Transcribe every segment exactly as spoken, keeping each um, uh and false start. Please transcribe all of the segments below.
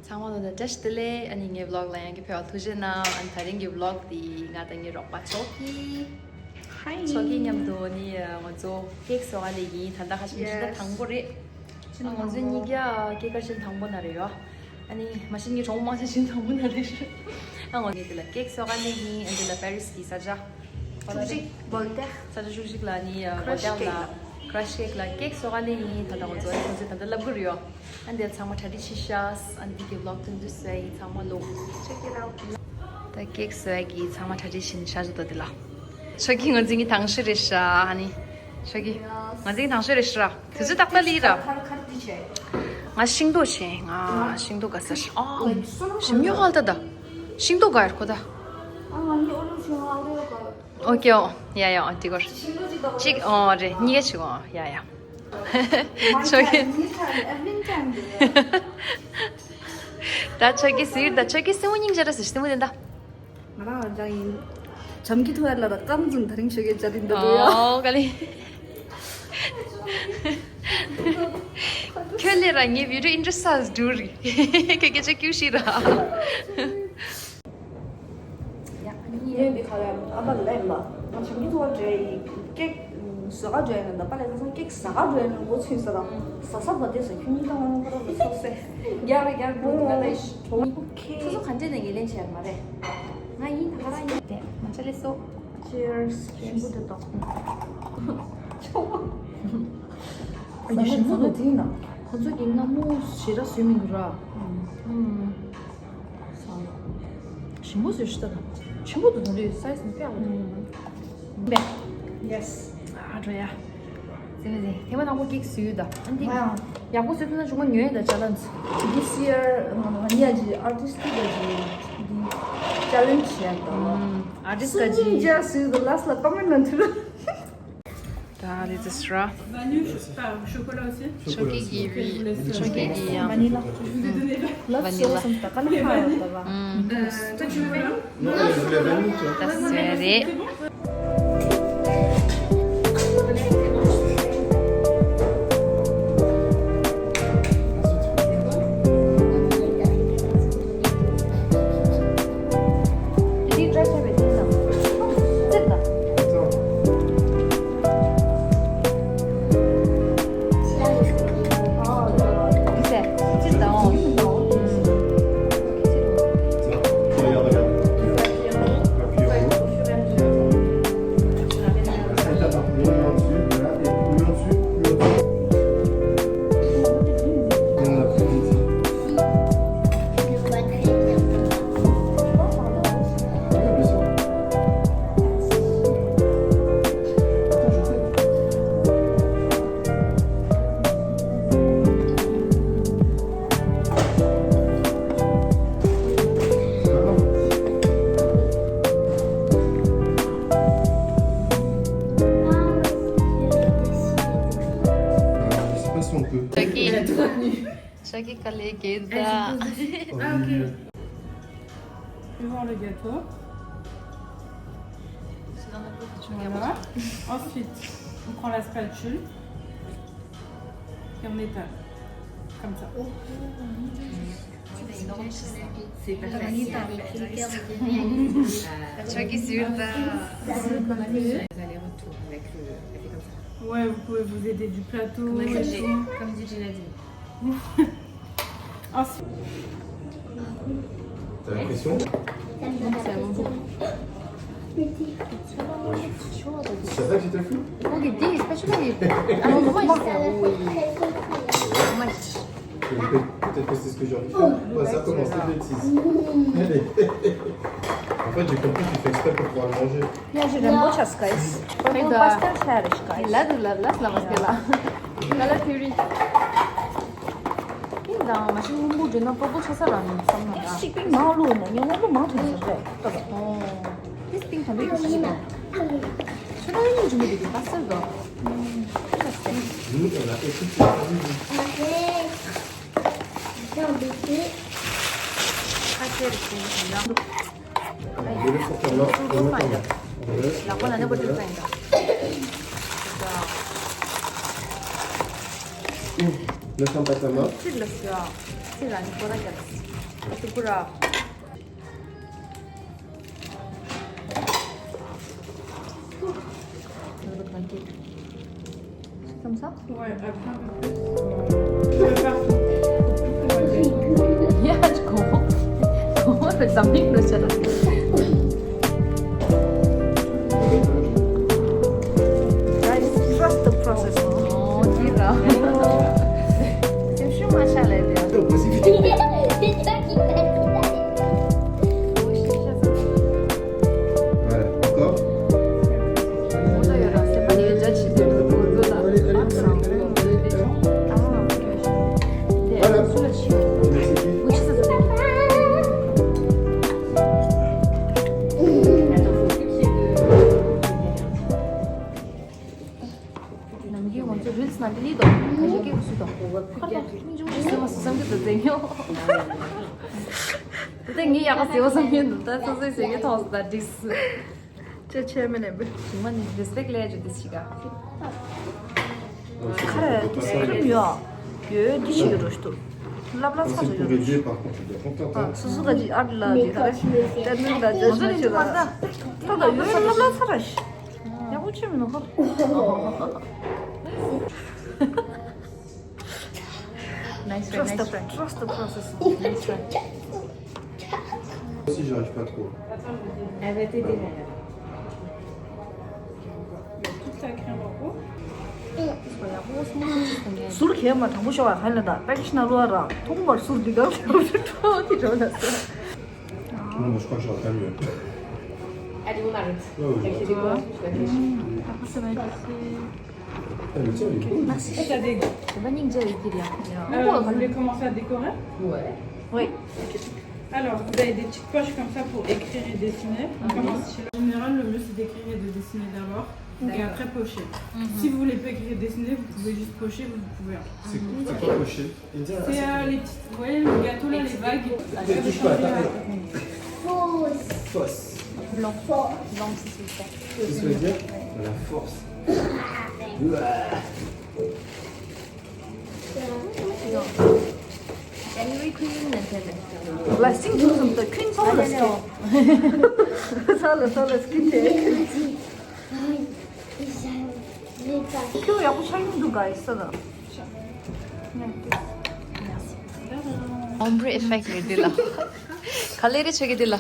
ཚང་མ་ལོ་ན་བཀྲ་ཤིས་བདེ་ལེགས། ཨ་ནི་ངའི་vlog་ལ་ཡང་གི་ཕེབས་པ་ཐུགས་རྗེ་གནང་། ཨ་ནི་ད་རིང་གི་vlog་འདི་ང་དང་ངའི་རོགས་པ་ཆོ་གི། Hi། ཆོ་གི་མཉམ་དུ་ནི་ང་ཚོ་cake་བཟོ་ག་ལས་ཡིན། ད་ལྟ་ཁ་ཤས་ཤིན་ཏུ་དང་པོ་རེད། ཨ་ང་ཚོ་གཉིས་ཀ་cake་ག་ཤིན་དང་པོ་ན་རེད་ཡོ། ཨ་ནི་མ་གཞི་ངའི་གྲོགས་མང་ཆེ་ཤིན་དང་པོ་ན་རེད། ཨ་ང་ཚོ་འདི་ལ་cake་བཟོ་ག་ལས་ཡིན། ཨ་འདི་ལ་Paris་གི་ས་ཆ་ཤུག་ཅིག་Voltaire། ས་ཆ་ཤུག་ཅིག་ལ་ནི་Crush Voltaire་ལ་cake། Crush Cake་ལ་cake་བཟོ་ག་ལས་ཡིན། ད་ལྟ་ང་ཚོ་ཨ་ནི་ཁོང་ཚོས་ད་ལྟ་ལབ་གི་རེད་ཡོ། ཨ་འདི་ཚང་མ་གྲ་སྒྲིག་བྱེད་ཤག་ཨ་འདི་གི་vlog་དོན་དུ་བཟོས་ཡིན། ཚང་མ་ལོ། Check it out། ད་cake་བཟོས་ཀྱི་ཚང་མ་གྲ་སྒྲིག་བྱེད་ཤག་ཅོ་ད་འདི་ལ། ཆོ་གི་ང་ཚོ་གཉིས་དང་ཤོས་རེད་ཤག་ཨ་ནི་ཆོ་གི་ང་ཚོ་གཉིས་དང་ཤོས་རེད་ཤག་དུས་ཚོད་ཏག་ཏག་ལི་ར། ང་ཤིང་ཏོག་བྱས། ང་ཤིང་ཏོག་ག་ས་ཤ་ཨ་ཞིམ་ཉོ་ཧལ་ད་ད། ཤིང་ཏོག་ག་ཡར་ཁོ་ད། ཨོ་ཀེ་ཨོ་ཡ་ཡ་ཨོ་དེ་གོ་གཅིག་ཨོ་རེད། གཉིས་ཀ་གཅིག་ཨོ་ཡ་ཡ། ཆོ་གི། ད་ཆོ་གི་ཟིར་ད་ཆོ་གི་སེམས་པ་སྙིང་རྗེ་ར་ཟེར་སེམས་པ་དེ་ད། ང་རང་རང་ཡིན། བྱམས་ཀྱི་ཐུ་ཨར་ལ་ར་རྐང་འཛིན་ད་རིང་ཆོ་གི་བྱ་རིན་ད་འདུག་ཡ། ཨོ་ག་ལེ། ཁྱོད་ལས་ར་ངའི་video interest་ས་འགྲུར། ཁྱོད་སྐད་ཆ་ཀྱུ་ཤི་ར། ངས་འདི་ག་ལ་ཨ་ཕ་ལ་ལབ་ཡིན་པ། ང་བྱམས་ཀྱི་ཐུ་ཨར་འདྲ་ཡི་ཀེག་ཟ་ག་འགྲོ་ཡ་ན་ད་པ་ལས་ཁ་སང་ཀེག་ཟ་ག་འགྲོ་ཡ་ན་མགོ་ཚོས་ས་ར། ཟ་ས་བ་དེ་ས་ཁྱོད་གཉིས་ཀ་ང་ཁོ་ར་ལ་ཚོགས་སེ། རྒྱག་རེ་རྒྱག་འགྲོ་འདུག་ང་ལས་ཤི། ཁྱོད་ཚོ་ག་འདྲས་ནས་ངས་ལེན་བྱས་མ་རེད། ང་ཡིན་ད་ག་རང་ཡིན། དེ་མ་ཆ་ལས་སོ། Cheers། ཞིམ་པོ་འདུག་ཏོ། ཨ་ནི་ཞིམ་པོ་འདུག་དེ་ཡིན་ན། ཁོ་ཚོ་གི་སྔ་མོ་ཞེ་དྲག་བཟོས་མི་འདུག་ར། ཨུམ། ཞིམ་པོ་བཟོས་ཤི་ད་ད། ཆེན་པོ་འདུག་ད་རེད། size་ནི་དཔེ་ཡག་པོ་འདུག Yes། ཨ་འགྲོ་ཡ། ཟེར་ནས་ཟེར་ཐེངས་མ་དང་པོ་ཀེག་བཟོས་ཡོད་ད། ཨ་འདི་ང་ཡག་པོ་བཟོས་ཐུབ་ན་ཆུང་མ་ཉོས་ཡོད་ད་challenge། This year ང་ང་ཡ་ཇི་artist་གི་ཇི་འདི་challenge་བྱས་ད། artist་ག་ཇི་ཇ་བཟོས་ད་last་ལ་comment་ནང་ཐུབ། ད་ལི་ཙི་སི་ར། Vanille, je sais pas, au chocolat aussi. ཆོ་གི་གི་བི་ཆོ་གི་གི་ཡང་Vanilla. Vanilla. Love sauce and the color. Non, je voulais vanille, toi. ད་ཟེར་རེད། Je sais pas si on peut. Shaki kale keda. Ah, ok. Suivant le gâteau. Voilà. Ensuite, on prend la spatule et on étale. Comme ça. C'est pas facile. Shaki sur ta. Les allers-retours avec le. Elle fait comme ça. Ouais, vous pouvez vous aider du plateau et tout. Comme dit Gina. Ensuite. T'as l'impression? C'est vrai que j'étais fou? Je vais peut-être que c'est ce que j'ai envie de faire. Ouais, ça commence les bêtises. Allez. En fait, j'ai compris qu'il fait exprès pour pouvoir le manger. ཡ་ཞིག་རན་པོ་ཆགས་སྐད། པར་པལ་པ་སི་ཊལ་ཆགས་རེད་ཤག་ལ་དུ་ལ་ལ་ལ་མ་སྐད་ལ། ལ་ལ་ཐིའུ་རི། ཡིན་དང་མ་ཤི་སྔོན་པོ་འདྲེ་ན་པར་པལ་ཆགས་ས་རང་ཡིན་བསམ་ན་ད། ཤིག་པིང་མང་ལོ་ན་ཉོ་སྔོན་པོ་མང་ཐོན་ས་རེད་ཏོ། ཨོ། ཏིས་པིང་ཐོན་པའི་གི་ཤིག་པིང་། ཆུ་ན་ཡིན་ཆུ་མི་དེ་གི་པ་སེལ་དོ། ཆུ་ན་སེ། ཁ་ཆེར་ཞིག་ཡང་། ལག་པ་ལ་ནི་པོ་ཏི་ཙང་ཡིན་ད། Ne sens pas ta main. ཚིག་ལ་ཟེར་ཨ། ཚིག་ལ་ནི་ཁོ་ར་རྒྱབ། Sakura. Thumbs up? Ouais, un peu plus. Je vais faire tout. Yeah, je comprends. Comment on fait ça? Guys, trust the process. Oh, dear. C'est sûr, machin, là, bien. C'est toi qui fais. Voilà, encore. Voilà. ནམ་རྒྱུན་ང་ཚོ་རིལ་སི་ནང་གི་ལི་དོ། ཁ་ཤས་སྐད་ཤུ་དོ། ཁ་ཁ་མི་འབྱུང་ཞིག་སེམས་མ་སུ་སམ་གི་དོ་ཟེར་ཉོ། དེ་ངས་ཡག་ག་ཟེར་བ་བསམ་གྱི་འདུག་ད་སོ་སོའི་ཟེར་གྱི་ཐོག་སུ་ད་འགྲིག་སི། ཅེ་ཆེ་མེ་ནེ་བི། ཞིང་མ་ནི་རེ་སི་པེག་ལས་ཇུ་དི་ཤི་ག་ཁ་རེ་དེ་སི་ཁྲིམ་ཡོད། ཡོད་འདི་ཞིག་ཡོད་རོ་ཤི་དུ། ལབ་ལ་ཚ་ཚ་ཡོད་རོ་ཤི། སུ་སུ་ག་ཇི་ཨར་ལ་ཇི་ཁ་རེ་ཏེ་ནི་ལ་ཇི་མ་ཆེ་ལ། ད་ད་ཡོད་ལབ་ལ་ཚ་ར་ཤི། ཡག་པོ་ཆེ་མི་ནོ་ཧོ། Nice try, nice try. Trust the, trust the process. Nice try. Si j'arrive pas trop. Arrêtez déjà. Il y a toute la crème en haut. ཟུར་གས་མ་དྲང་པོ་ཤོག་ཨ་ཧན་ལ་ད་པེ་ཀེ་ཇི་ནང་ལོ་ཨ་ར་ཐོག་མར་ཟུར་འདི་ག་ལ་ཐོག་འདི་ག་ལ་ཟུར། Non, moi je crois que j'aurais pas mieux. Allez, on arrête. Ouais, ouais. Avec les décorations, je vais attacher. Après, ça va être assez. Eh, le tien, il est beau. Merci. Ça, t'as des... C'est pas ninja, il dit rien. Euh, vous voulez commencer à décorer ? Ouais. Oui. Alors, vous avez des petites poches comme ça pour écrire et dessiner. On commence ici. En général, le mieux, c'est d'écrire et de dessiner d'abord. Et après, pocher. Si vous voulez pas écrire et dessiner, vous pouvez juste pocher, vous pouvez, hein. C'est c'est quoi pocher ? C'est euh, les petites, vous voyez le gâteau là, les vagues. Fausse. Fausse. Blanc. Blanc, c'est ça. C'est ce que je veux dire ? La force. January Queen, Nintendo. Blessing to the Queen, so let's go. So let's go, let's get it. ཁྱོད་ཡག་པོ་ཆགས་ཡོང་འདུག་ག་ས་ད། Ombre effect རེད་འདི་ལ། ག་ལེ་རེ་ཆོད་ཀྱི་འདི་ལ།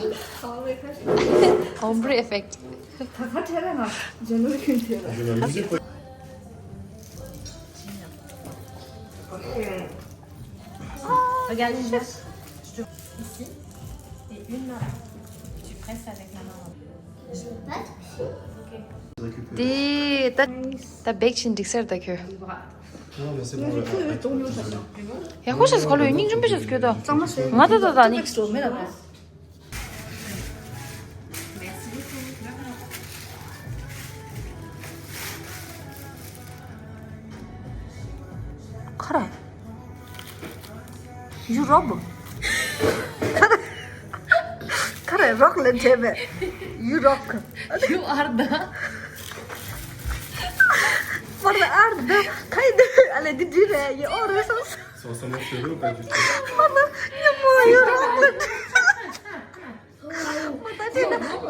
Ombre effect. ད་ག་ཁྲེལ་ལ་ང་ཇེ་ནོར་ཁྱོད་ཁྲེལ་ལ། Regarde une tache. Ici. Et une là. Tu presses avec la main. དེ་ད་ད་བེག་ཕྱིན་འགྲིག་སར་ད་ཁྱོད། ཡག་པོ་ཤེས་གོ་ལོ་སྙིང་རྗེ་པོ་ཤེས་ཁྱོད་ད། ང་ད་ད་ད་ནི། ཁ་ར། You rock. ཁ་ར་རོག་ལ་བྱས་པས། You rock. You are the. མར་ཨར་ད་ཁའི་ད་ཨ་ལེ་འདི་འདི་རེད་ཡི་ཨོ་རེད་སོང་། Ça ressemble aux cheveux ou pas du tout ? མར་ཉི་མོ་you rock ལ།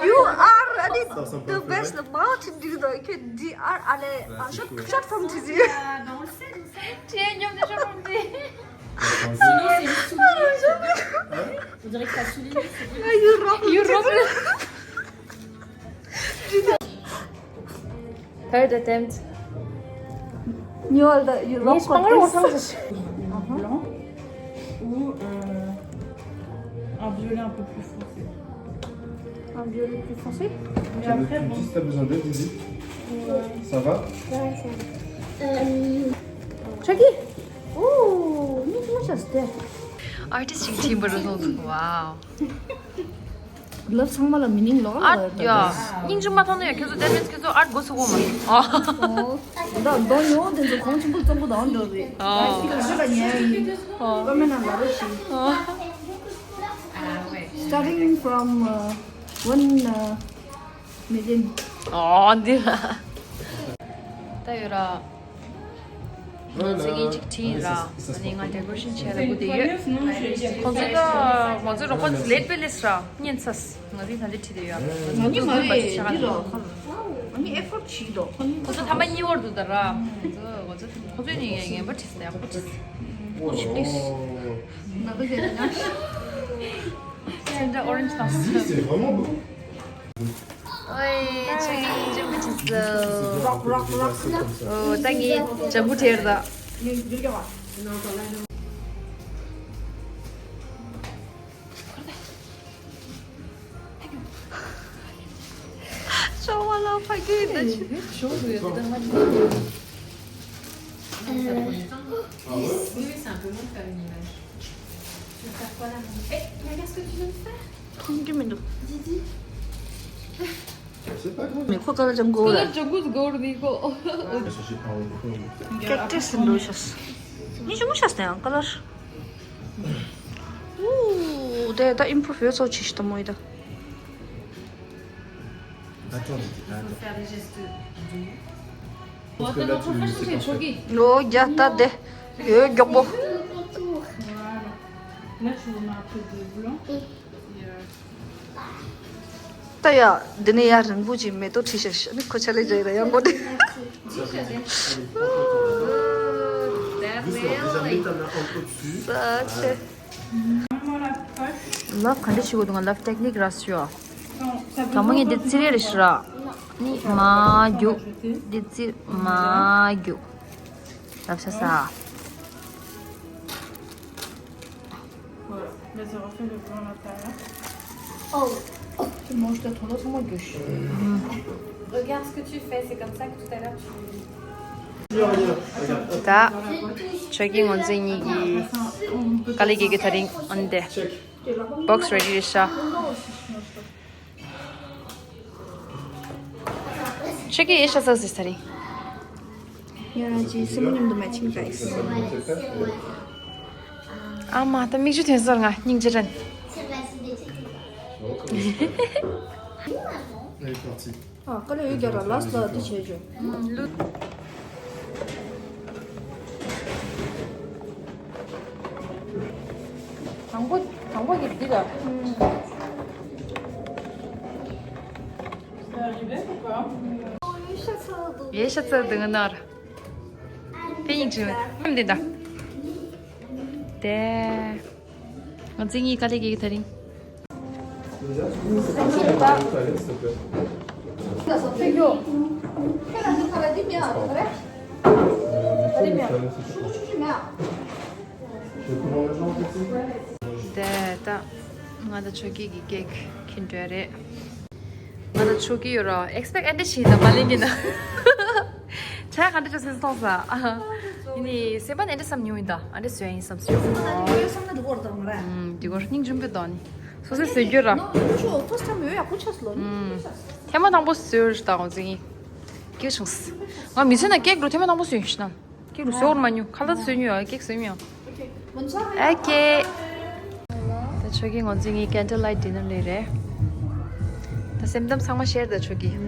You are, I mean, the best. Mountain Dew, the kid, D R, allez, ah, short, short form, tu dis. Dans le sel ou ça ? Tu es un homme de short form, tu sais. Sinon, c'est juste souligné. On dirait que t'as souligné, c'est tout. You rock. You rock. Third attempt. You are the, you rock. Blanc ou euh, un violet un peu plus foncé. Un violet plus foncé ? Mais après, bon. Tu dis si t'as besoin d'aide, Didi. Ouais. Ça va ? Ouais, ça va. Euh, Chucky. Oh, artist ཅིག་ཆེན་པོ་རེད་སོང་། Wow. Gloves ཚང་མ་ལ་meaning ལོག་ཨ་ཡ། སྙིང་རྗེ་མ་མཐོང་ན་ཡང་ཁྱོད་ཚོ་that means ཁྱོད་ཚོ་ཨར་དགོས་སུ་གོ་མ། ཨོ། ད་མདོ་ཉོ་དེ་ཚོ་གོང་ཆེན་པོ་བཙོང་པོ་དང་འགྲོ་རེད། ཨོ། ད་ཅིག་ལ་ཞུ་ལ་ཉན་ཡིན། ཨོ། བོད་མི་རྣམས་ལ་རོ་ཞིག་ཨོ། Starting from uh, one uh, million. ཨོ་འདི་ལ། ད་ཡོད་ར། ང་ཚོ་ངས་ཅིག་བྲིས་ཡིན་ར། ཨ་ནི་ང་ཌེ་ཀོ་རེ་ཤན་བྱས་ལ་སྒུག་བསྡད་ཡོད། ཁོང་ཚོ་ད་ང་ཚོ་རོགས་པ་ཚོ་ལེ་ཊི་བྷི་ལེ་ཊི་ར་བསྙེན་ཚར། ང་ཚོ་ད་འདི་བྲིས་བསྡད་ཡོད། ང་ཚོ་ང་ཚོ་ནི་མ་ཟུམ་པ་རེད། ཞིག་འདི་ཆགས་ར། རོ་ཁམ། ང་ནི་ཨེ་ཕོར་ཊི་བྱས་འདུག་ཁོ་ནི་ཁོ་ཚོ་ཐ་མ་གཉིས་བར་འདུག་ད་ར། ང་ཚོ་ང་ཚོ་ཁོ་ཚོས་ནི་ངན་པ་བྲིས་ཟེར་ཡག་པོ་བྲིས། ཨོ་ཤི་པི་ལི་སི། ན་ད་ག་ན། སེམས་ད་ཨོ་རེན་ཇི་དང་། C'est vraiment beau. ཨོའི། ཆོས་ཀྱི་ལྗང་གུ་བྲིས་སོང་། རོག་རོག་རོག་ཨོ་ད་ངས་ལྗང་གུ་བྲིས་ད། ཤོག་བ་ལ་ཕ་གི་ད་ཆུ་ཤོག་བུ་ཡོད་ད་ང་ནི། Oui, oui, c'est un peu long de faire une image. Tu veux faire quoi là, maman ? Eh, regarde ce que tu viens de faire. ཁོང་གི་མི་འདུག Didi. C'est pas grave. མི་ཁོ་ཀ་ལ་ལྗང་གུ་ར། ཀ་ལ་ལྗང་གུ་གོར་ནི་ཀོ། ཀེག་ཊས་འདུག་ཤག་མི་ལྗང་གུ་ཤག་སྟེ་ཡང་ཀ་ལར། ཨུ། དེ་ད་ཨིམ་པོ་རུབ་ཡོད་ཚོ་ཆེ་ཤི་ད་མོ་ཡི་ད། Attends, attends. Parce que là, tu sais pas faire. ལོ་བརྒྱ་ལྟ་དེ་ཡོད་མགྱོགས་པོ། Voilà. Là, tu remets un peu de blanc. ད་ཡ། འདི་ནས་ཡ་རིང་པོ་ཅིག་མེ་ཏོག་བྲིས་ཤག་ཤག་ནི་ཁོ་ཆ་ལེ་ཇ་ཡི་ར་ཡང་མགོ་དེ། ས་ཆེ། ལབ་ག་འདྲ་བྱེད་དགོས་འདུག་ང་ལབ་ཊེག་ནིག་ར་ཞུ། དང་མ་ངས་འདི་ཚི་རེ་རེ་ཤི་ར། ནི་མ་རྒྱུག་འདི་ཚི་མ་རྒྱུག་ལབ་ཤ་ས། Voilà. Là, ça refait le blanc à l'intérieur. Oh, oh, tu manges ta tolo, ça m'a gauche. Regarde ce que tu fais, c'est comme ça que tout à l'heure tu. ད་ཆོས་ཀྱི་ངོ་འཛིན་གཉིས་ཀྱི་དཀའ་ལས་ཀྱི་གི་ད་རིང་འོན་ཏེ་བོག་སི་རེ་ཌི་རེད་ཤག་ཆོས་ཀྱི་ཨེ་ཤ་ས་ཟི་ས་རིང་། ཡ་ཅི་སེམས་མཉམ་དུ་མ་ཆིང་ཏའི། ཨ་མ་ད་མིག་ཆུ་ཐོན་སོང་ང་སྙིང་རྗེ་དྲན། Elle est partie. ཨ་ཀ་ལ་ཡོད་རྒྱ་ར་ལ་སི་ལ་འདི་བྱས་བྱུང་། དང་པོ་དང་པོ་གི་འདི་ལ། ཡེ་ཤ་ཚ་དུ་ང་ནར། དེ་ཡིན་ཅི་མ་འདི་འདྲ། དེ། ང་ཚོ་གཉིས་དཀའ་ལས་ཀྱི་དེ་རིང་། དེ་ད་ང་དང་ཆོས་སྐྱིད་ཀྱི་ཀེག་འཁྱེར་འགྲོ་ཡ་རེད། ང་ལ་ཆོས་སྐྱིད་ཡོད་ར། ཨེག་སི་པེག་ཨ་འདྲ་ཞིག་ཡིན་ད་མ་ལེན་གྱི་ན། ཆ་ག་འདྲ་ཅོ་སེམས་སོང་ས། ཡིན་ནི་སེམས་པ་ནས་འདྲ་བསམ་མྱོང་ཡིན་ད་ཨ་འདྲ་བཟོས་ཡིན་བསམ་སོང་། ད་ཡོད་བསམ་ན་འགྲིག་གོ་ར་ད་མ་ར། ཨུམ་འགྲིག་གོ་སྙིང་རྗེ་པོ་འདུག་ནི། སོ་སོས་བཟོས་རྒྱུ་ར། ནོ་ནོ་ཆོ་ཕར་སི་ཊའིམ་ཡོད་ཡག་པོ་ཆགས་སོང་ལོ། ཨུམ་ཐེངས་མ་དང་པོ་བཟོས་ར་ད་ང་ཚོ་གཉིས། སྐྱིད་བྱུང་སི། ང་མི་ཚེ་ན་ཀེག་འགྲོ་ཐེངས་མ་དང་པོ་བཟོས་ཡིན་ཤི་ན། ཀེག་ལ་བཟོ་བར་མ་མྱོང་ཁ་ལག་བཟོས་མྱོང་ཡ་ཀེག་བཟོས་མྱོང་། ཨོ་ཁེ། ད་ཆོས་སྐྱིད་ང་ཚོ་གཉིས་ཀེན་ཌལ་ལའིཊ་ཌི་ནར་ལས་རེད། ད་སེམས་གཏམ་ཚང་མ་ཤེར་ད་ཆོས་སྐྱིད།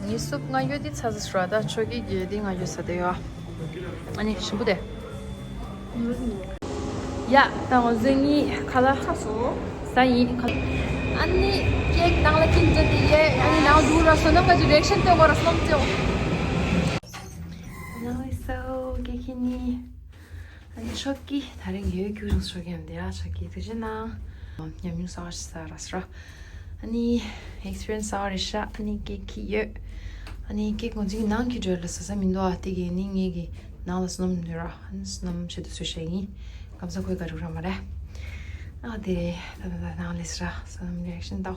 ངའི་སུབ་ང་ཡོད་དེ་ཚ་ཟ་སུ་ར་ད་ཆོས་སྐྱིད་ཡོད་དེ་ང་ཡོད་ས་དེ་ཡོད། ཨ་ནི་ཞིམ་པོ་དེ། ཡ། ད་ང་ཚོ་གཉིས་ཁ་ལག་ཁ་སོ། ས་ཡིན་ཁ་ལག་ཨ་ནི་ཀེག་ནང་ལ་ཁྱིམ་མཛོད་དེ་ཡེ་ཨ་ནི་ནང་དུ་ར་སོ་ནམ་ག་ཅི་རེག་ཤན་སྟོན་གོ་ར་སོ་ནམ་ཅོ། ལོ་ཡི་སོ་ཀེག་ཁྱི་ནི། ཨ་ནི་ཆོས་སྐྱིད་ད་རིང་ཡོད་ཁྱུ་རང་ཆོས་སྐྱིད་ཡམ་དེ་ཡ་ཆོས་སྐྱིད་དེ་བཞིན་ན། ཉམས་མྱོང་གསར་པ་ཞིག་གསར་ར་སོ་ར། ཨ་ནི་ཨེག་སི་པི་རི་ཡན་སི་གསར་པ་རེད་ཤག་ཨ་ནི་ཀེག་ཁྱི་ཡོད། ཨ་ནི་ཀེག་ང་ཚོའི་ནང་གི་འགྲོ་ལ་ཟ་ས་མི་འདུག་ཨ་དེ་གི་ནི་ངེད་ཀྱི་ནང་ལ་སོ་ནམ་ནུས་ར་ཨ་ནི་སོ་ནམ་ཆེད་དུ་བཟོས་ཤག་ཡིན། སྐམ་ས་ཁོའི་ག་རུ་ར་མ་རེད། ཨ་དེ་རེད་ད་ད་ད་ནང་ལས་སོ་ར་སོ་ནམ་རེག་ཤན་ཏོ།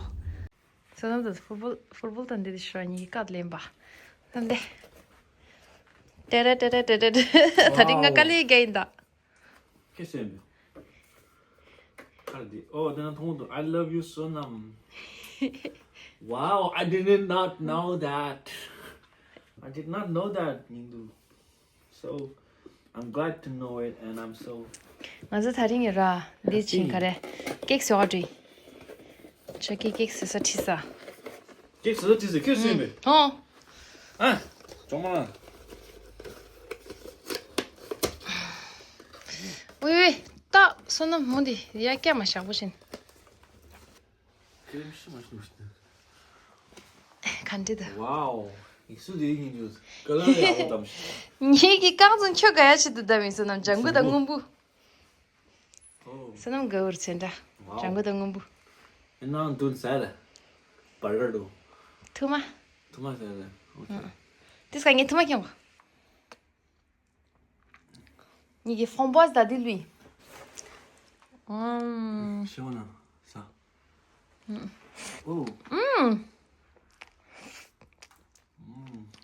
སོ་ནམ་ད་ཕུར་བུལ་ཕུར་བུལ་དང་འདི་དེ་ཤོ་གཉིས་ཀ་ལེན་པ། ད་འདི། ཏེ་རེ་ཏེ་རེ་ཏེ་རེ་ཏེ། ད་རིང་ང་དཀའ་ལས་རྒྱག་ཡིན་ད། ཁྱེད་སེམས། ཁར་འདི། Oh, then I told you, I love you, Sonam. Wow, I did not know that. I did not know that, Nindu. So, I'm glad to know it, and I'm so. ང་ཚོ་ད་རིང་ཡོད་ར། འདི་ཕྱིན་ག་རེ། ཀེག་བཟོ་ག་འགྲོ་ཡིན། ཆོས་སྐྱིད་ཀེག་བཟོ་ས་ཁྲིད་ས། ཀེག་བཟོ་ས་ཁྲིད་ས་ཁྱོད་སེམས་པས། ཧོ། ཨ། ཅོག་མ། ཝེ་ཝེ། ད་བསོད་ནམས་མོ་འདི་ཡ་སྐྱ་མ་ཞག་པོ་བཞིན། ཁྱེད་རང་ཤི་མ་ཤི་མ་ཤི། ག་འདྲི་ད། ཝའོ། ཡིག་གཟུགས་དེ་ཡིན་རྒྱུ། ཀ་ལར་ཡག་པོ་བདམས་ཤིག་ངེད་ཀྱི་རྐང་བཙུན་ཁྱོད་ག་ཡ་ཆེད་དུ་བདམས་ཡིན་བསོད་ནམས། ལྗང་གུ་དང་སྔོན་པོ། ཨོ། བསོད་ནམས་དགའ་བོར་ཚེ་འདྲ། ཝའོ། ལྗང་གུ་དང་སྔོན་པོ། ཨེ་ནང་དུ་ཟ་རེ། བར་གར་དུ། ཐུ་མ། ཐུ་མ་ཟ་རེ། ཨོ་ཁེ། དེ་སྐ་ངས་ཐུ་མ་ཁྱེར་གོ། ངེད་ཀྱི་ཧྥོང་བོས་ད་དི་ལུས། ཨམ། ཤེའོ་ན་ས། ཨོ། ཨམ།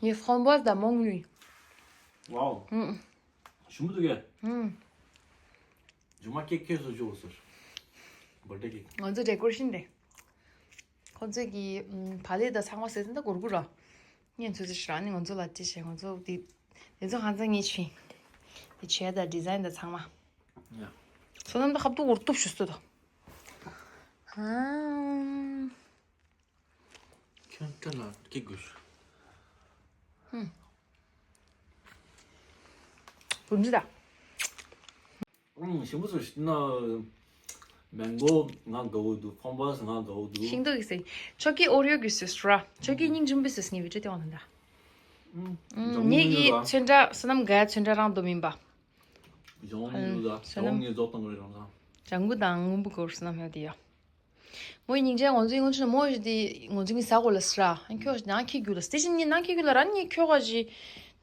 ངེད་ཧྥོང་བོས་ད་མོང་ལུས། ཝའོ། ཨམ། ཞིམ་པོ་འདུག་གས། ཨམ། ཇུ་མ་ཀེག་ཁྱེར་སོ་ཇོ་སོ། བར་ཌེ་ཀེག་ང་ཚོ་ཌེ་ཀོ་རེ་ཤན་རེད། ཁོ་ཚོས་ཀྱི་ཨམ་བག་ལེབ་དང་ཚང་མ་ཟས་ཟིན་ད་གོར་གོར་ར། ངས་ཚོད་ཚོད་ཞིག་རག་ནི་ང་ཚོ་ལ་ཅི་བྱས་ང་ཚོ་དེ། དེ་ཚོ་ཧང་སང་ངས་ཆུན། དེ་བྱས་ད་ཌི་ཛའིན་ད་ཚང་མ། ཡ། བསོད་ནམས་ད་ཁ་བཏུག་གོར་གཏུབ་ཞུ་སོ་ད། ཧང་། ཁྱོད་སྐྲ་ལ་སྐྱེ་དགོས། ཧུམ། བུམ་ཅི་ད། ཨང་། ཞིམ་པོ་སོ་ཤི་ན། མེང་གོ་ང་དགའ་བོ་འདུག་ཧྥོང་བོས་ང་དགའ་བོ་འདུག་ཤིང་ཏོག་གི་སེ། ཆོ་གི་ཨོ་རི་ཡོ་གི་སོས་ར། ཆོ་གི་སྙིང་རྗེ་མོ་སོས་ངའི་བི་ཌིའོ་དེ་བ་ན་ད། ཨང་། ངེད་ཀྱི་ཚོན་ཁྲ་བསོད་ནམས་དགའ་ཚོན་ཁྲ་རང་དུ་མིན་པ། ལྗང་གུ་ནི་ལུ་ད་ལྗང་གུ་ནི་རྫོགས་དང་གོ་རེ་རང་ད། ལྗང་གུ་དང་སྔོན་པོ་གོར་བསོད་ནམས་ཡོད་དེ་ཡ། མོའི་སྙིང་རྗེ་ང་ཚོའི་སྔོན་ཆད་མོ་ཞིག་དེ་ང་ཚོ་གཉིས་ཟ་དགོས་ལ་ཟེར་ར། ཁྱོད་ནང་ཁྱི་རྒྱུ་ལ་དེ་བཞིན་ངས་ནང་ཁྱི་རྒྱུ་ལ་ར་ནི་ཁྱོད་ག་ཞིག་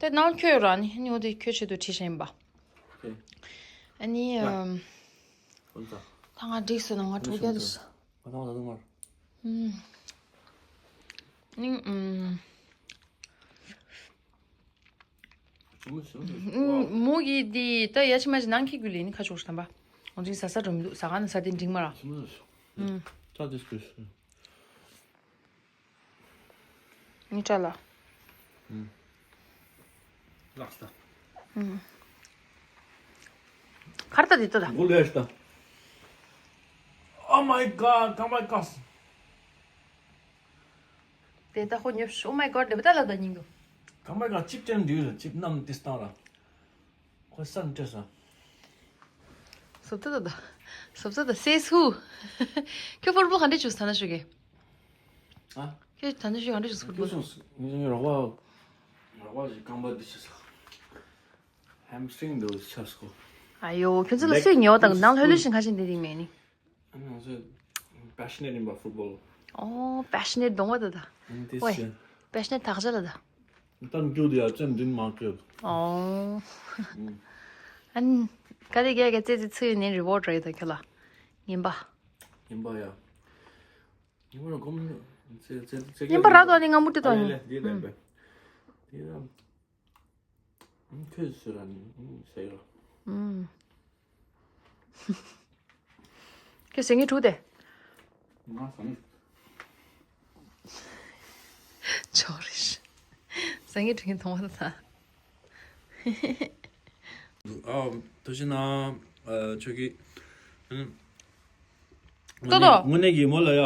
དེ་ནང་ཁྱོད་ར་ནི་ནི་འོ་དེ་ཁྱོད་ཆེད་དུ་ཁྲིད་བཞིན་པ། ཨ་ནི་ཡ། ཨམ། ཧོན་ཙ། ད་ང་འགྲིག་སོང་ན་ང་ཧོན་ཙ་དྲུག་བརྒྱ་ཧོན་ཙ། འདུག་སོང་། ང་ད་ང་ད་དུང་མར། ཨམ། ནི་ཨམ། མོ་གི་དེ་ད་ཡ་ཆི་མ་ཆི་ནང་ཁྱི་རྒྱུ་ལས་ནི་ཁ་ཕྱོགས་ཤིག་དམ་པ། ང་ཚོའི་ཟ་ས་འགྲོ་མི་འདུག་ཟ་ཁང་ནས་ཟ་དེ་འགྲིག་མ་ར། ཨུམ། ད་དེ་སྐུས། ནི་ཏྲ་ལ། ཨུམ། ལགས་སོ། ཨུམ། ཁར་ད་དེ་ད་ད། མགོ་ལས་ཤི་ད། Oh my god, come my god. དེ་ད་ཁོ་ཉོབ་ཤོ། Oh my god, དེ་བ་ད་ལ་ད་ཉིན་གོ། ཁ་མ་ག་ཅིབ་ཅན་འདུས་ར་ཅིབ་རྣམས་ཏིས་བཏང་ར། ཁོ་སར་འདྲེས་ར། སོབ་ཚ་ད་ད། སོབ་ཚ་ད་སེ་སུ། ཁྱོད་ཕུར་བུ་ག་འདྲས་བྱུགས་ཐ་ན་ཤོད་གེ། ཨ། ཁྱོད་ད་ནི་ཤོད་ག་འདྲས་བྱུགས་ཕུར་བུ། ཁྱོད་སོང་ངས་རོགས་པ། རོགས་པ་ཞིག་རྐང་པ་འདི་ཤི་ས། ཧེམ་སི་ཊིང་འདི་ཆགས་སོ། ཨ་ཡོ་ཁྱོད་ཚོ་ལ་སུས་ཉེ་བ་དང་ནང་ལྷོད་ལྷོད་བཞིན་ཁ་ཤས་འདི་རིང་མེད་ནི། ཨ་ནི་ང་ཚོ་པེ་ཤ་ནེ་ཊི་ཡིན་པ་ཕུཊ་བོལ། ཨོ་པེ་ཤ་ནེ་ཊི་གདོང་པ་ད་ད། ཨ་ནི་དེ་ཝེ་ཤི། པེ་ཤ་ནེ་ཊི་དག་ཆ་ལ་ད། ད་མཇུག་དེ་ཡ་ཙམ་འདུན་མ་སྐྱོད། ཨོ། ཨ་ནི་ག་དེ་རྒྱ་རྒྱ་ཙེ་ཙེ་ཚུ་ཡོད་ནི་རི་ཝར་ཌི་རེད་ད་ཁྱོད་ལ། ངན་པ། ངན་པ་ཡ། ངན་པ་ར་གོམ་ཙེ་ཙེ་ཙེ། ངན་པ་ར་དོ་ནི་ང་མུ་ཏི་དོ་ནི། ཨ་ལེ་ལེ་དེ་ལེ་པེ། དེ་ཡ། ཁྱོད་སུ་ར་ནི་ཟེར་རོ། ཁྱོད་ཟེར་ངེས་དྲུག་དེ། ང་ཟ་ནི། ཆོག་རེད། ཟེར་ངེས་དྲུག་གི་མཐོང་བ་ད། ཨ། ཐུགས་རྗེ་གནང་། ཨ། ཆོག་གི། ཏོ་ཏོ། དངོས་གནས་ཀྱི་མོ་ལ་ཡ། ང་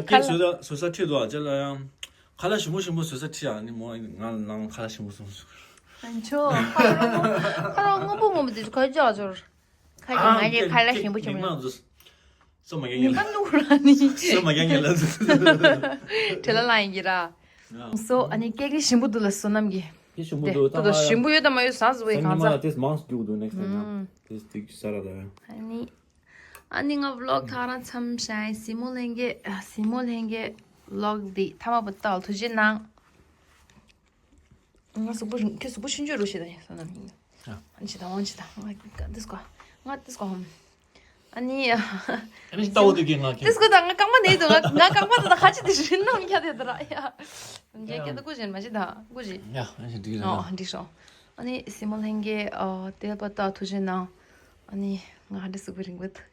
ཁྱེད་བཟོ་ས་བཟོ་ས་ཁྲིད་དོ་ཨ་ཅེ་ལ་ཡ། ཁ་ལག་ཞིམ་པོ་ཞིམ་པོ་བཟོ་ས་ཁྲིད་ཨ་ནི་མོ་ང་ལ་ནང་ཁ་ལག་ཞིམ་པོ་བཟོ། ཨ་ཆོ། ཁ་རོག་སྔོན་པོ་སྔོན་པོ་དེ་ཁ་ཅོ་ཅོར། ཁ་ཅོ་ང་ཅེ་ཁ་ལག་ཞིམ་པོ་ཞིམ་པོ། སོ་མ་རྒྱག་ཉེ་ལ། སོ་མ་རྒྱག་ཉེ་ལ། བྲེལ་ལ་ལ་ཡིན་གྱི་ར། སོ་ཨ་ནི་ཀེག་ནི་ཞིམ་པོ་འདུག་ལ་བསོད་ནམས་ཀྱི། ཞིམ་པོ་འདུག་ཏོ་ཏོ་ཞིམ་པོ་ཡོད་དམ་མ་ཡོད་ཟ་ཟུ་བའི་གང་ཚ། ཏེས་མང་སུ་རྒྱུག་འདུག་ནེགསི་ཊའིམ་ན། ཏེས་ཏིག་ཟ་ར་ད་ཡ། ཨ་ནི། ཨ་ནི་ང་བི་ལོག་ག་རང་མཚམས་བཞག་ཡིན། སྲིང་མོ་ལྷན་རྒྱས། སྲིང་མོ་ལྷན་རྒྱས་བི་ལོག་འདི་མཐའ་མ་བུ་ཏག་ཐུགས་རྗེ་གནང་། ང་གཟུགས་པོ་རིང་ཁྱོད་གཟུགས་པོ་ཆུང་ཆུང་རུ་ཞེས་དང་ཡིན་བསོད་ནམས་ཡིན། ཨ་ནི་ཅི་དང་འོང་ཅི་དང་ང་འདི་སྐོ་ང་འདི་སྐོ་ཧམ། ཨ་ནི། ཨ་ནི་ལྟ་བུ་དེ་གས་ང་འདི་སྐོ་དང་ང་རྐང་པ་ནས་དུ་ང་ང་རྐང་པ་དང་ཁ་ཅི་དེ་ཞིག་ནམ་ཁྱ་དེ་དུ་ར་ཡ། ངས་ཁྱེད་དུ་སྐུ་བཞེངས་མ་ཅི་དང་སྐུ་བཞེངས། ཡ་ཨ་ནི་འགྲིག་རེད། ཨོ་འགྲིག་སོང་། ཨ་ནི་སྲིང་མོ་ལྷན་རྒྱས་ཨོ་དེ་པ་ཏག་ཐུགས་རྗེ་གནང་། ཨ་ནི་ང་འདི་གཟུགས་པོ་རིང་པོ་དུ།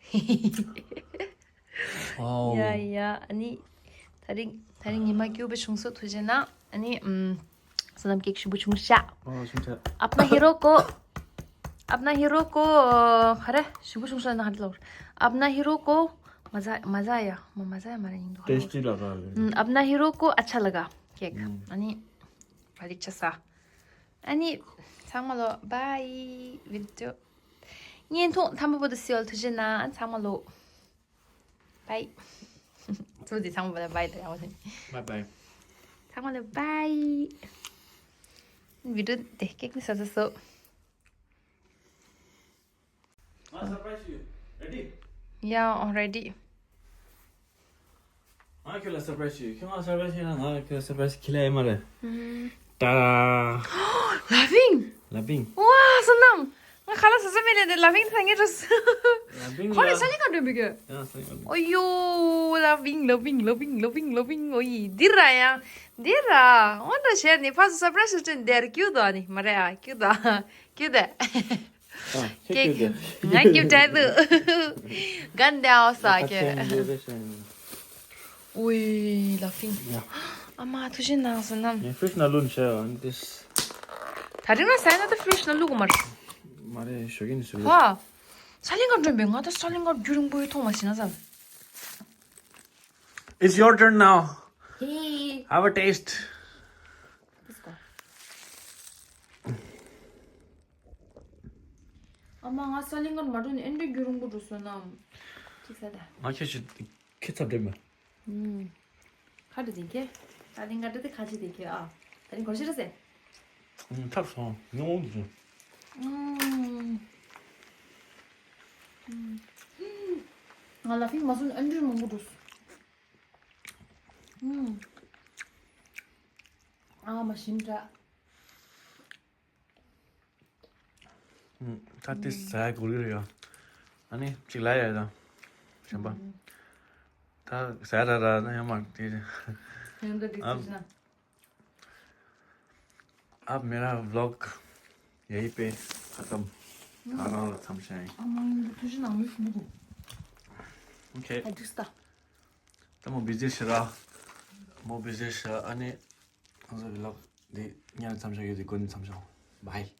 ཨོ། ཡ་ཡ་ཨ་ནི། ད་རིང་ད་རིང་ཉི་མ་སྐྱིད་པོ་བྱུང་སོང་ཐུགས་རྗེ་གནང་། ཨ་ནི་ཨམ། བསོད་ནམས་ཀྱི་ཞིམ་པོ་བྱུང་ཤག་ཨོ་བྱུང་ཤག་ཨབ་ན་ཧི་རོ་ཀོ། ཨབ་ན་ཧི་རོ་ཀོ། ཁ་རེ་ཞིམ་པོ་བྱུང་ཤག་ན་ཧ་ལོ། ཨབ་ན་ཧི་རོ་ཀོ། མ་ཟ་མ་ཟ་ཡ་མ་མ་ཟ་ཡ་མ་རེ་ཡིན་འདུག་ཧ་ལོ། ཏེས་ཊི་ལ་ག་རེ། ཨམ། ཨབ་ན་ཧི་རོ་ཀོ་ཨ་ཆ་ལ་ག་ཀེག་ཨམ། ཨ་ནི། ལེགས་ཆ་ས། ཨ་ནི་ཚང་མ་ལོ་བཱའི། བི་ཌི་ཡོ་བརྙན་ཐུང་མཐའ་མ་བར་དུ་གཟིགས་པར་ཐུགས་རྗེ་གནང་། ཚང་མ་ལོ་བཱའི། ཚང་མ་ལོ་བཱའི་ལ་ཡང་བ། བཱའི་བཱའི། ཚང་མ་ལོ་བཱའི། བི་ཌི་ཡོ་དེ་ཀེག་ནི་ས་ས་སོ། ང་སར་པ་རའི་སི་ཞུ། རེ་ཌི། Yeah, I'm ready. ང་ཁྱོད་ལ་སར་པ་རའི་སི་ཞུ། ཁྱོད་ང་སར་པ་རའི་སི་ཞུ་ན་ང་ཁྱོད་སར་པ་རའི་སི་ཁྱི་ལ་ཨེ་མ་རེད། ཧུམ། ཏཱ་ར། ལ་ཕིང་། ལ་ཕིང་། ཝ་བསོད་ནམས། ང་ཁ་ལག་ཟ་ས་མེད་ལས་དེ་ལ་ཕིང་ཐང་ངེ་རུ། ལ་ཕིང་ཁོ་རེ་ལ། ས་ལིང་ག་འགྲོ་བི་གི། ཡང་ས་ལིང་ག་འགྲོ། ཨོ་ཡོ། ལ་ཕིང་ལ་ཕིང་ལ་ཕིང་ལ་ཕིང་ལ་ཕིང་ཨོ་ཡི་འདི་ར་ཡང་། འདི་ར། ཨོ་འདྲ་བྱས་ནི་ཕ་སུ་སར་པ་རའི་སི་སྤྲད་འདིར་ཀྱུ་དོ་ནི་མ་རེད་ཨ། ཀྱུ་དོ། ཀྱུ་དེ། ཨ། ཁྱེད་ཀྱིས་ཀྱིས་དེ། ང་ཀྱིས་སྤྲད་འདུག་གན་དེ་ཨོ་ས་ཁ་ཁྱེད། ཆེན་འདི་རེ་ཤན། ཨོའི་ལ་ཕིང་། ཡ། ཨ་མ་ཐུགས་རྗེ་གནང་བསོད་ནམས། ངས་ཕི་རི་ཇི་ནང་བླུགས་ནས་བཞག་ཡོད་འདི། ད་རིང་ང་ཟས་ན་ད་ཕི་རི་ཇི་ནང་བླུགས་གི་མ་རེད། མ་རེད་ཞོགས་ཀྱི་ནས་བཟོས། ཧ། ས་ལིང་ག་འགྲོ་བས། ང་ད་ས་ལིང་ག་རྒྱུན་རིང་པོ་ཡོད་མཐོང་མ་ཤེས་ན་ས། It's your turn now. Hey. Have a taste. Let's go. ཨ་མ་ང་ས་ལིང་ག་མ་འགྲོ་ནས་ཨེ་འདྲ་རྒྱུན་རིང་པོ་འགྲོ་སོང་ན། ཅི་ཟེར་ད། ང་ཁྱེད་ཀྱི་ཁྱེད་ཚབ་འདྲེ་མ། ཨུམ། ཁ་འདྲ་དེ་ཁྱེད། ད་ལིང་ག་འདྲ་དེ་ཁ་ཆེ་དེ་ཁྱེད་ཨ། ད་ལིང་གོ་ཤེས་ར་ཟེར། ཨུམ་ཐབས་སོང་ཉོ་འོང་དུ་སོང་། ཨུམ། ང་ལ་ཕིང་མ་སོང་ཨེ་འདྲ་མང་པོ་འགྲོ་སོང་། ཨུམ། ཨ་མ་ཞིམ་དྲགས། ད་དེ་ཟ་དགོས་ཀྱི་རེད་ཡ། ཨ་ནི་གཅིག་ལ་ཡ་ད། གཞན་པ། ད་ཟ་ར་ར་ན་ཡང་མ་དེ། ཡང་ད་དེ་ཨ། ཟེར་ན། अब मेरा व्लॉग यहीं पे खत्म। ཁ་རང་ལ་མཚམས་བཞག་ཡིན། ཨ་མ་ཡིན་དུ་ཐུགས་རྗེ་གནང་མི་ཞུ་མི་འདུག་ཨོ་ཁེ། ཨ་འགྲིག་སྟ། ད་མོ་བི་ཟི་ཤི་ར། མོ་བི་ཟི་ཤི་ཨ་ནི། ང་ཚོ་བི་ལོག་འདི་ཉར་མཚམས་བཞག་ཡོད་དེ་གོ་ནི་མཚམས་བཞག་བཱའི།